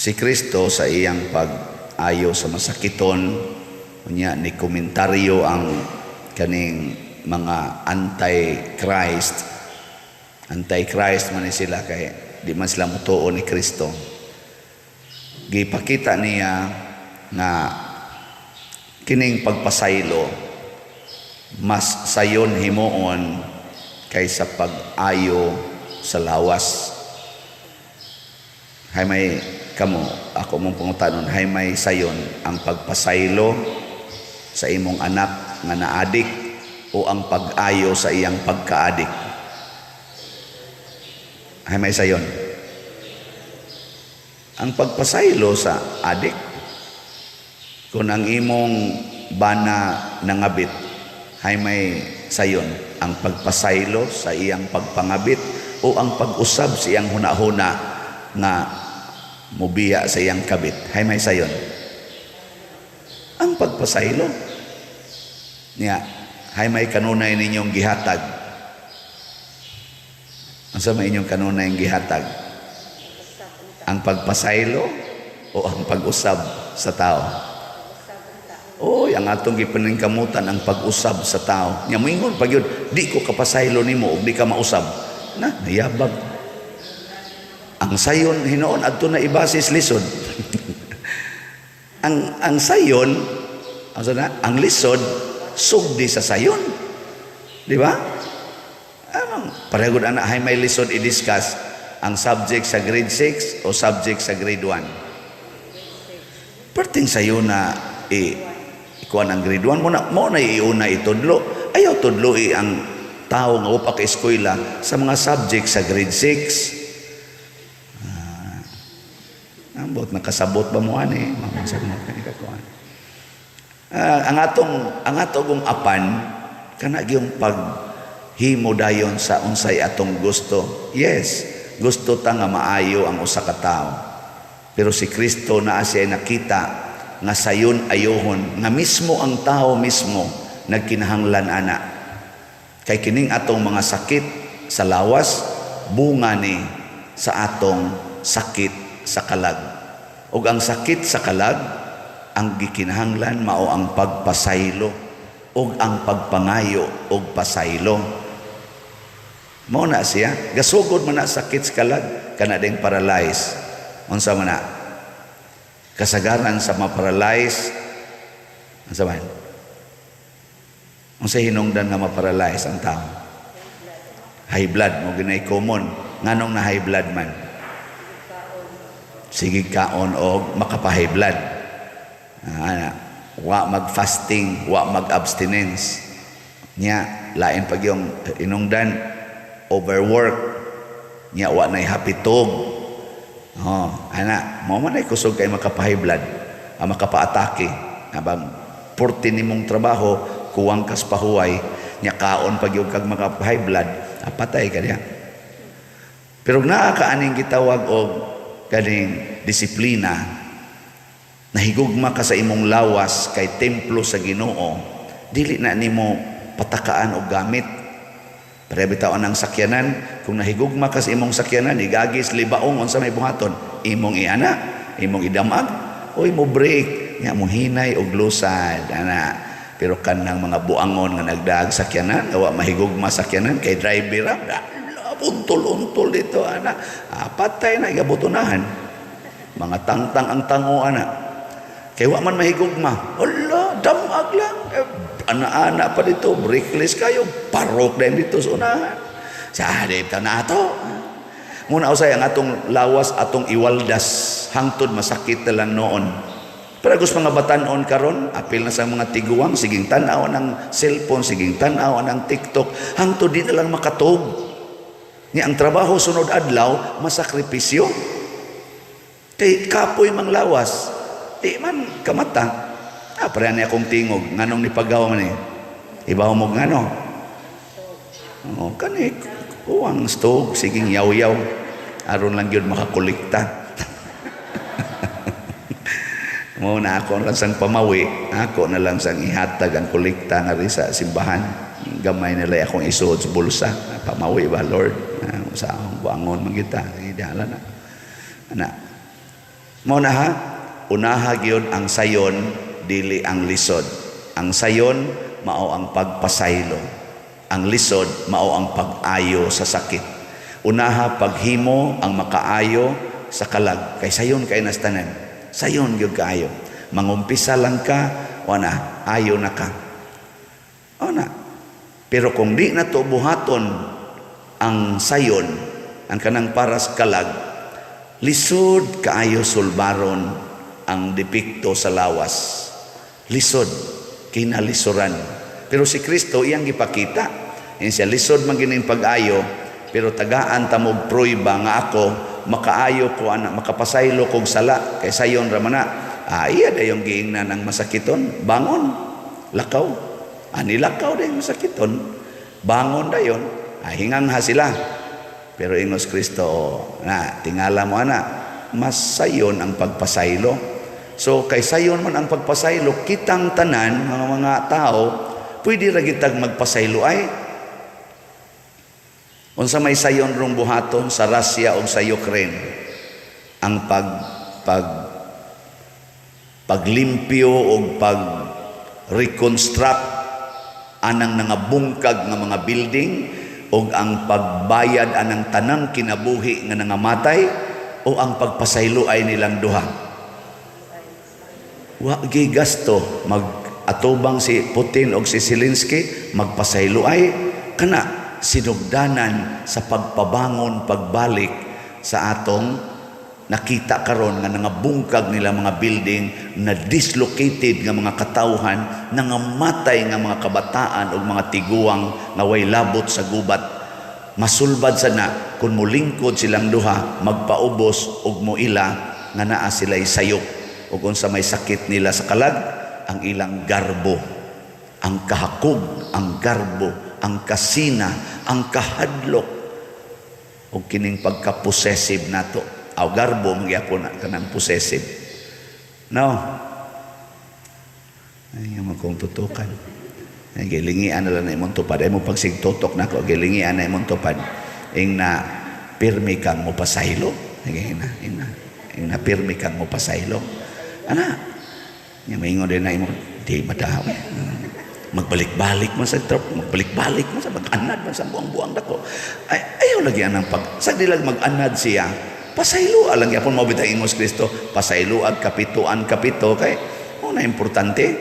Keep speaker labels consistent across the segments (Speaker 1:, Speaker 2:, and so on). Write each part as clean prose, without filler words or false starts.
Speaker 1: Si Kristo sa iyang pag-ayo sa masakiton, unya ni komentaryo ang kaning mga anti-Christ. Anti-Christ man ni sila kay di man sila mutuo ni Kristo. Gipakita niya nga kining pagpasaylo mas sayon himuon kaysa pag-ayo sa lawas. Hay may kamo, ako mong pangutanon, hay may sayon, ang pagpasaylo sa imong anak nga naadik o ang pag-ayo sa iyang pagkaadik? Hay may sayon? Ang pagpasaylo sa adik. Kung ang imong bana nangabit, hay may sayon, ang pagpasaylo sa iyang pagpangabit o ang pag-usab sa iyang hunahuna nga mubiya sa iyang kabit? Hay may sayon? Ang pagpasaylo niya. Hay may kanunay ninyong gihatag? Unsa may inyong kanunay gihatag, ang pagpasaylo o ang pag-usab sa tao? Oy, ang atong gipaningkamutan ang pag-usab sa tao. Nya moingon pag yun, "Di ko kapasaylo nimo ug di ka mausab." Na, nayabag. Ang sayon hinuon adto na ibasis lisod. Ang sayon, ang sana, ang lisod sugdi sa sayon. Di ba? Anong pareho ana, hay may lisod i-discuss, ang subject sa grade 6 o subject sa grade 1? Perting sayo na i ikuan ang grade 1 mo na iuna itudlo. Ayaw tudlo i ang tao nga upa ka eskwela sa mga subject sa grade 6. Ambot nakasabot ba mo ani? Mamasag mo kani kakuan. Ang atong apan kana gyung paghimo dayon sa unsay atong gusto. Yes, gusto ta nga maayo ang usa ka tawo. Pero si Kristo naa siya nakita nga sayon ayohon nga mismo ang tao mismo nagkinahanglan ana. Kay kining atong mga sakit sa lawas, bunga ni sa atong sakit sa kalag. Ug ang sakit sa kalag, ang gikinahanglan mao ang pagpasaylo ug ang pagpangayo og pasaylo. Mao na siya, gasugod man na sakit sa kalag kana ding paralyze. Unsa man na? Kasagaran sa ma-paralyze, unsa man? Unsa hinungdan nga ma-paralyze ang tao? High blood mo ginay common. Nganong na high blood man? Sige kaon og makapa-high blood. Ah, wa mag-fasting, wa mag-abstinence. Nya, lain pag yung inungdan, overwork. Nya, wa na'y happy tog. Oh, ana, mo man ay kusog kay makapa-high blood, ang makapa-atake. Habang purti nimong trabaho, kuwang kas pahuway, nya kaon pag yung kag makapa-high blood, patay ka diya. Pero naa ka aning gitawag og kaning disiplina, nahigugma ka sa imong lawas kay templo sa Ginoo, dili na nimo patakaan og gamit. Pareha bitaw ang sakyanan, kung nahigugma ka sa imong sakyanan, igagis libaong, unsa may buhaton? Imong iana, imong idamag, oy mo brake, nya mo hinay og lusad, ana. Pero kanang mga buangon nga nagdaag sakyanan, wa mahigugma sakyanan kay driver ra, untol-untol dito ana. Ah, patay na igabutunahan. Mga tangtang ang tango ana. Kay wa man mahigugma. Hala, damag lang. Eh, ana-ana pa dito, brakeless kayo, parok din dito sa unahan. Sa ta na ato. Muna usay ang atong lawas atong iwaldas hangtod masakit na lang noon. Pero gusto mga batanon karon, apil na sa mga tiguang, siging tan-aw ng cellphone, siging tan-aw ng TikTok, hangtod di na lang makatog. Ni ang trabaho sunod adlaw, masakripisyo. Kay kapoy mang lawas, di man kamata. Ah, pareha ni akong tingog, nganong nipagawa man eh. Ibaw mo ngano. Oh, kani kuwang stog, siging yaw-yaw. Aron lang gyud makakolekta. Mo na ako lang sang pamawi, ako na lang sang ihatag ang kolekta nga ri sa simbahan. Gamay nila akong isuod sa bulsa. Pamawi ba, Lord? Ah, sa akong buangon man kita. Sige, na. Ana. Mao na ha, unaha gyud ang sayon, dili ang lisod. Ang sayon mao ang pagpasaylo. Ang lisod mao ang pag-ayo sa sakit. Unaha paghimo ang makaayo sa kalag kay sayon kay nas tanan. Sayon gyud kaayo. Mangumpisa lang ka, wana, ayo na ka. Ona. Pero kung di na to buhaton ang sayon, ang kanang para sa kalag, lisod kaayo sulbaron ang depekto sa lawas. Lisod, kinalisuran. Pero si Kristo iyang gipakita. Yan siya, lisod man gining pag-ayo, pero tagaan ta mo'g pruweba nga ako makaayo ko ana, makapasaylo kog sala kay sayon ra man na. Ah, iya dayong giingnan ang masakiton, bangon, lakaw. Ani lakaw dayon masakiton, bangon dayon. Ah, hingangha sila. Pero ingos Kristo, oh, na tingala mo ana, mas sayon ang pagpasaylo. So kay sayon man ang pagpasaylo, kitang tanan mga tao pwede ra gitag magpasaylo ay. Unsa may sayon rong buhaton sa Russia o sa Ukraine? Ang pag pag paglimpyo o pag reconstruct anang nangabungkag nga mga building o ang pagbayad anang tanang kinabuhi nga nangamatay o ang pagpasaylo ay nilang duha. Wa gi gasto mag atubang si Putin og si Zelensky, magpasaylo ay kana sinugdanan sa pagpabangon, pagbalik sa atong nakita karon nga nangabungkag nila mga building, na dislocated nga mga katawhan, nangamatay nga mga kabataan ug mga tiguang nga way labot sa gubat. Masulbad sana kung mulingkod silang duha, magpaubos ug moila nga naa sila'y sayop ug unsa may sakit nila sa kalag, ang ilang garbo, ang kahakog, ang garbo, ang kasina, ang kahadlok ug kining pagka-possessive nato. Aw, garbo magyapon na kanang possessive. No. Ay, nga man kong tutukan. Ay, gilingian na lang na imong tupad. Ay mo pagsigtutok nako, gilingian na imong tupad. Ing na pirmi kang mopasaylo. Ay, ing na, ing na, ing na pirmi kang mopasaylo. Ana, nga maingon din na imo, di madaw. Magbalik-balik man sa trip, magbalik-balik man sa mag-anad man sa buang-buang dako. Ay, ayaw lagi anang pag, sa di lang mag-anad siya, pasaylo lang yapon mo bitang ingos Kristo, pasaylo ag kapituan kapito kay mo na importante.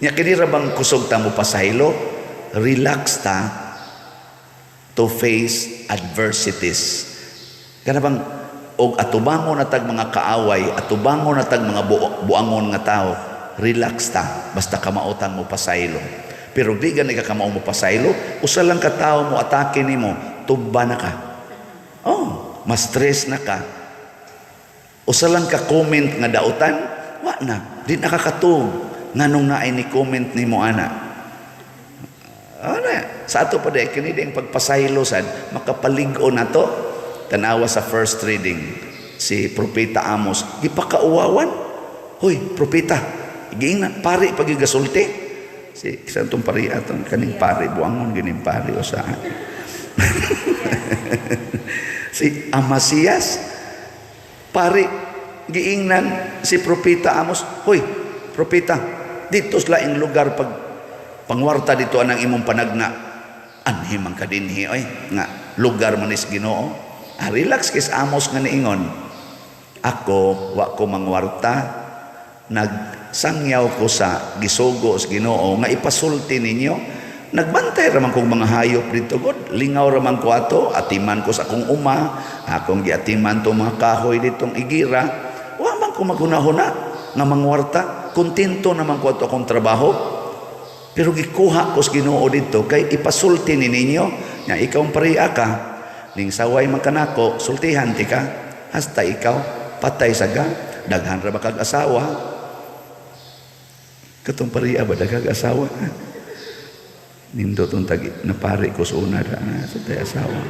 Speaker 1: Nya kini ra bang kusog ta mo pasaylo, relax ta to face adversities. Kana bang og atubangon na tag mga kaaway, atubangon na tag mga buangon nga tao, relax ta basta kamautan mo pasaylo. Pero di gani ka kamao mo pasaylo, usa lang ka tao mo atake nimo, tumba na ka. Oh, mas stress na ka. Usa lang ka comment nga dautan, wa na, di na ka katug. Nganong naay ni comment nimo ana? Ana, sa ato pa di kini ding pagpasaylo sad makapalig-on nato. Tanawa sa first reading, si Propeta Amos gipakauwawan. Hoy, propeta, giingnan pari pagigasulti. Si sa atong pari atong kaning pari buangon gining pari o sa si Amasias pari, giingnan si Propeta Amos, "Hoy, propeta, dito sa laing lugar pag pangwarta dito anang imong panagna." "Anhi man ka dinhi oy nga lugar man is Ginoo." Ah, relax kis Amos nga niingon, "Ako wa ko mangwarta, nagsangyaw ko sa gisugo sa Ginoo nga ipasulti ninyo. Nagbantay ra man kong mga hayop dito god, lingaw ra man ko ato, atiman ko sa akong uma, akong giatiman to mga kahoy ditong igira. Wa man ko maghunahuna nga mangwarta, kontento naman ko ato akong trabaho. Pero gikuha ko sa Ginoo dito kay ipasulti ni ninyo nga ikaw ang pariya ka ning saway man kanako, sultihan ti ka hasta ikaw patay sa ga. Daghan ra ba kag asawa?" Katong pariya ba daghag asawa? Nindot ang tagi napari ko sa una da na sa tay asawa.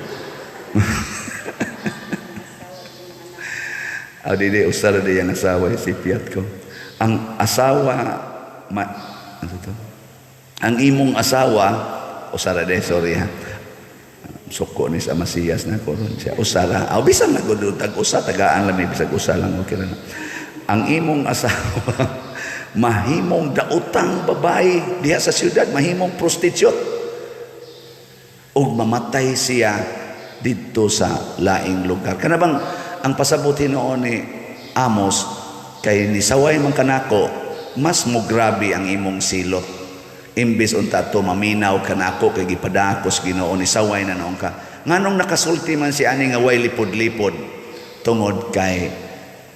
Speaker 1: Ah, di di usara di yang asawa si piat ko. Ang asawa ma, ano to? Ang imong asawa usara di, sorry ha. Suko ni sa Masiyas na ko ron siya. Usa ra. Aw, bisan na gud tag usa, tagaan lang ni bisag usa lang, okay ra na. Ang imong asawa mahimong daotang babae diha sa syudad, mahimong prostitute. Ug mamatay siya didto sa laing lugar. Kana bang ang pasabot hinuon ni Amos kay nisaway man kanako, mas mo grabe ang imong silot. Imbis unta to maminaw kanako kay gipadakos Ginoo, ni saway na noon ka. Nganong nakasulti man si ani nga way lipod-lipod? Tungod kay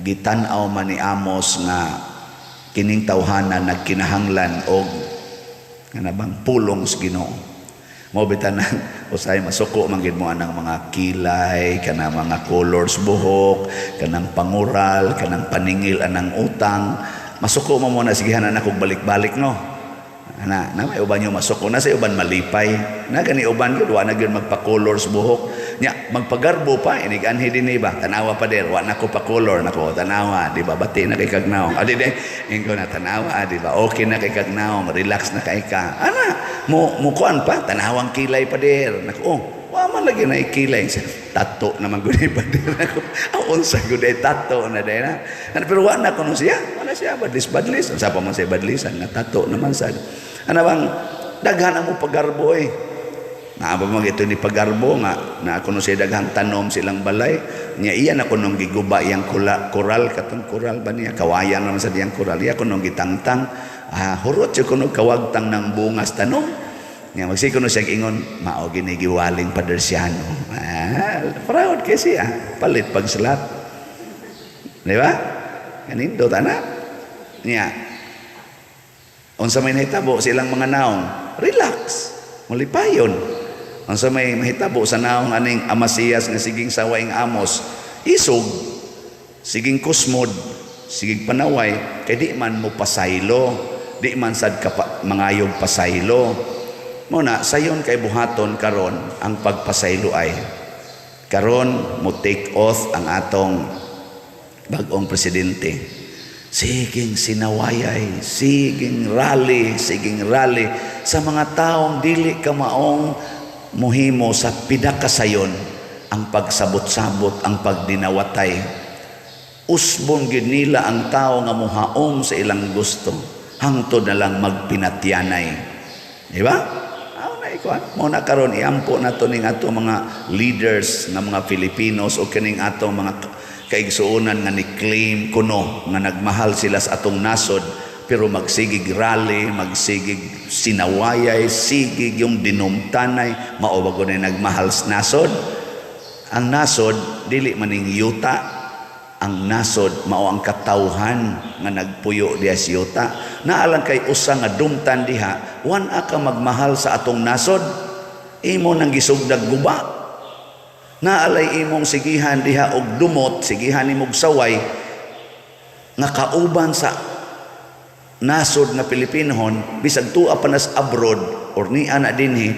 Speaker 1: gitan-aw man ni Amos nga kining tawhana nagkinahanglan og kana bang pulong sa Ginoo. Mao bitaw nang usahay masuko man gid mo anang mga kilay, kanang mga colors buhok, kanang pangural, kanang paningil anang utang. Masuko mo mo na sigihan na kog balik-balik, no. Ana, na may uban nyo masuko na sa uban malipay. Na gani uban gyud wa na gyud magpa-colors buhok. Nya magpagarbo pa inig anhi dinhi ba. Tanawa, pader, wa na ko pa-color nako, tanawa, di ba, bati na kay kagnaong. Adi di ingko na tanawa, di ba? Okay na kay kagnaong, relax na kay ka. Ana, mo mo kuan pa tanawang kilay, pader. Nako, oh, wa man lagi na kilay. Tato naman gud ni pader nako. Aw, unsa gud ay tato na day na. Ano, pero wa na kuno siya. Wa na siya badlis badlis. Unsa pa man siya badlisan nga tato naman sa. Ano bang daghan ang mo pagarbo eh. Naa ba man ito ni pagarbo nga na kuno siya daghang tanom silang balay niya, iya na kunong giguba iyang kula, koral, katong koral ba niya, kawayan naman sa diyang koral, iya kunong gitangtang, ah, hurot siya kuno kawagtang ng bungas tanom niya. Magsige kuno siya ingon mao gini giwaling Padersiano. Ah, proud kay siya, palit pagsalat, di ba? Kanindot ana niya. Unsa may nahitabo sa ilang mga naong, relax, mulipayon. Unsa may mahitabo sa naong aning Amasías nga siging sawaing Amos, isog, siging kusmod, siging panaway, kay di man mo pasaylo, di man sad ka pa, mangayog pasaylo. Mo na sayon kay buhaton karon ang pagpasaylo ay karon mo take oath ang atong bag-ong presidente. Siging sinawayay, siging rally, siging rally sa mga taong dili ka maong muhimo sa pinakasayon ang pagsabot-sabot, ang pagdinawatay. Usbon gid nila ang tao nga muhaom sa ilang gusto. Hangtod na lang magpinatyanay. Di ba? Aw na ikuan. Mo na karon iampo nato ning ato mga leaders nga mga Filipinos o kining ato mga kaigsuonan nga ni-claim kuno nga nagmahal sila sa atong nasod, pero magsigig rally, magsigig sinawayay, sigig yung dinumtanay, mao ba na nagmahal sa nasod? Ang nasod dili maning yuta. Ang nasod mao ang katawhan nga nagpuyo diha sa yuta. Naalang kay usa nga dumtan diha, wan-a ka magmahal sa atong nasod. Imo nang gisugdag guba. Naalay imong sigihan diha og dumot, sigihan nimog saway nga kauban sa nasod nga Pilipinohon, bisag tuwa pa nas abroad or nia na dinhi,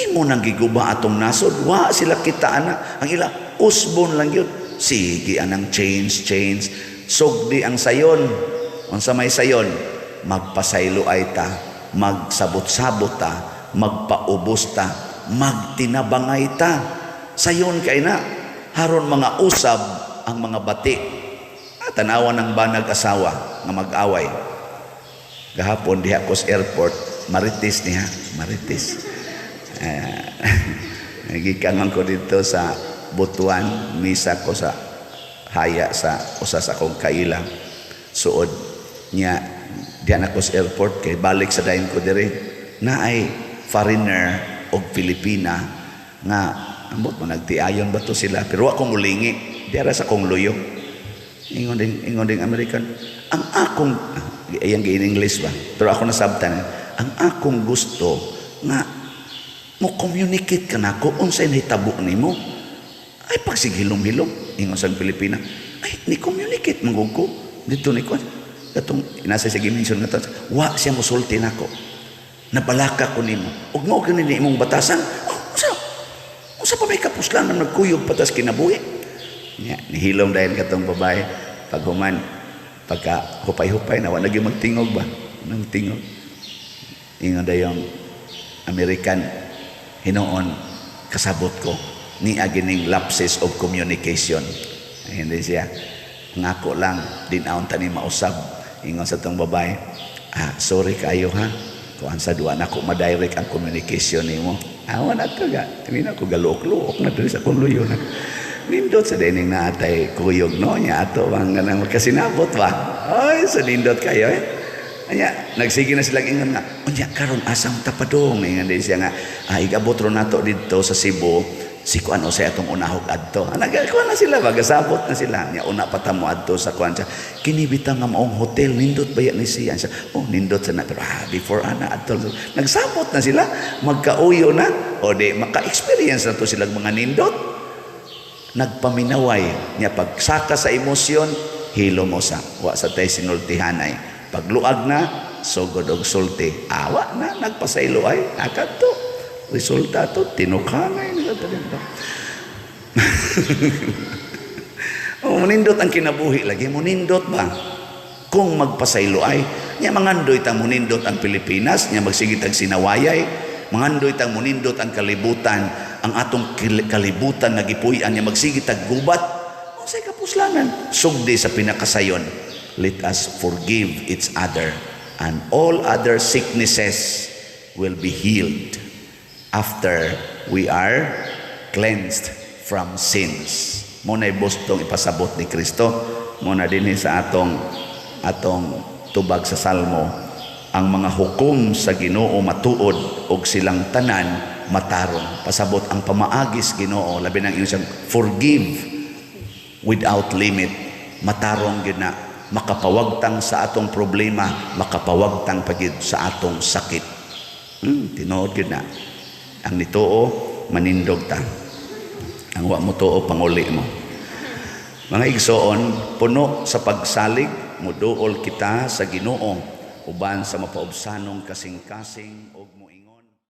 Speaker 1: imo nang giguba atong nasod. Wa sila kita ana, ang ila usbon lang yun. Sige anang change, change. Sugdi ang sayon. Unsa may sayon? Magpasaylo ay ta, magsabot-sabot ta, magpaubos ta, magtinabangay ta. Sayon kay na haron mga usab ang mga bati. Ah, tanawan ng banag asawa nga mag-away. Gahapon diha ko sa airport, Marites niya, Marites. Gikan man ko dito sa Butuan, misa ko sa haya sa usa sa akong kaila. Suod niya diha na ko sa airport kay balik sa dayon ko diri. Naay foreigner og Pilipina nga ambot mo nagtiayon ba to sila, pero wa ko mulingi diara sa akong luyo. Ingon ding American, ang akong ayang gi in English ba, pero ako nasabtan, ang akong gusto nga mo communicate ka nako unsay nahitabo nimo. Ay, pagsighilom-hilom, ingon sa Pilipina, ay, ni communicate man gud ko dito ni ko katong nasa sa gimension nga to, wa siya mosulti nako, nabalaka ko nimo ug mao kini ni imong batasan. Oh, unsa unsa pa may kapuslan na nagkuyog patas kinabuhi nya? Nihilom dayon katong babae. Paghuman, pagka hupay-hupay na, wa na gyud magtingog ba nang tingog, ingon dayong American, hinuon Kasabot ko ni agining lapses of communication. Hindi siya. Ngako lang, din-aon tani mausab. Ingon sa tong babae, "Ah, sorry kayo ha. Kuan sa duwa na ko ma-direct ang communication nimo." Awa na to ga. Hindi na ko galuok-luok na diri sa akong luyo na. Nindot sa dining naatay kuyog no nya ato bang ganang magkasinabot ba. Ay, sa nindot kayo eh. Anya, nagsige na sila ingon nga, "Unya karon asam ta padung?" Ingon din siya nga, "Ah, igabot ro nato didto sa Cebu, si kuan sa atong unahog adto." Naga kuan na sila ba, gasabot na sila. Nya una pa ta mo adto sa kuan siya. "Kini bitaw nga maong hotel, nindot ba ni siya?" Siya, "Oh, nindot sa na." Pero ah, before ana adto. Nagsabot na sila, magkauyo na. O di maka-experience na to sila mga nindot. Nagpaminaway niya pagsaka sa emosyon, hilo mo sa wa sa tay sinultihanay. Pagluag na, sugod og sulti. Awa na, nagpasaylo ay akadto. Resulta to, tinukanay nila to. Oh, munindot ang kinabuhi lagi, munindot ba? Kung magpasaylo ay, nya mangandoy tang munindot ang Pilipinas, nya magsige tag sinawayay, mangandoy tang munindot ang kalibutan, ang atong kalibutan nga gipuy-an, nya magsige tag gubat. Unsay kapuslanan? Sugdi sa pinakasayon. Let us forgive each other and all other sicknesses will be healed after we are cleansed from sins. Mo na bustong ipasabot ni Kristo. Mo na dinhi sa atong atong tubag sa Salmo, ang mga hukom sa Ginoo matuod og silang tanan matarong. Pasabot ang pamaagis Ginoo, labi nang ingon siyang forgive without limit, matarong gyud na, makapawagtang sa atong problema, makapawagtang pagid sa atong sakit. Tinuod gyud na. Ang nituo, manindog ta. Ang wa mo tuo, panguli mo. Mga igsoon, puno sa pagsalig, muduol kita sa Ginoo uban sa mapaubsanong kasing-kasing ug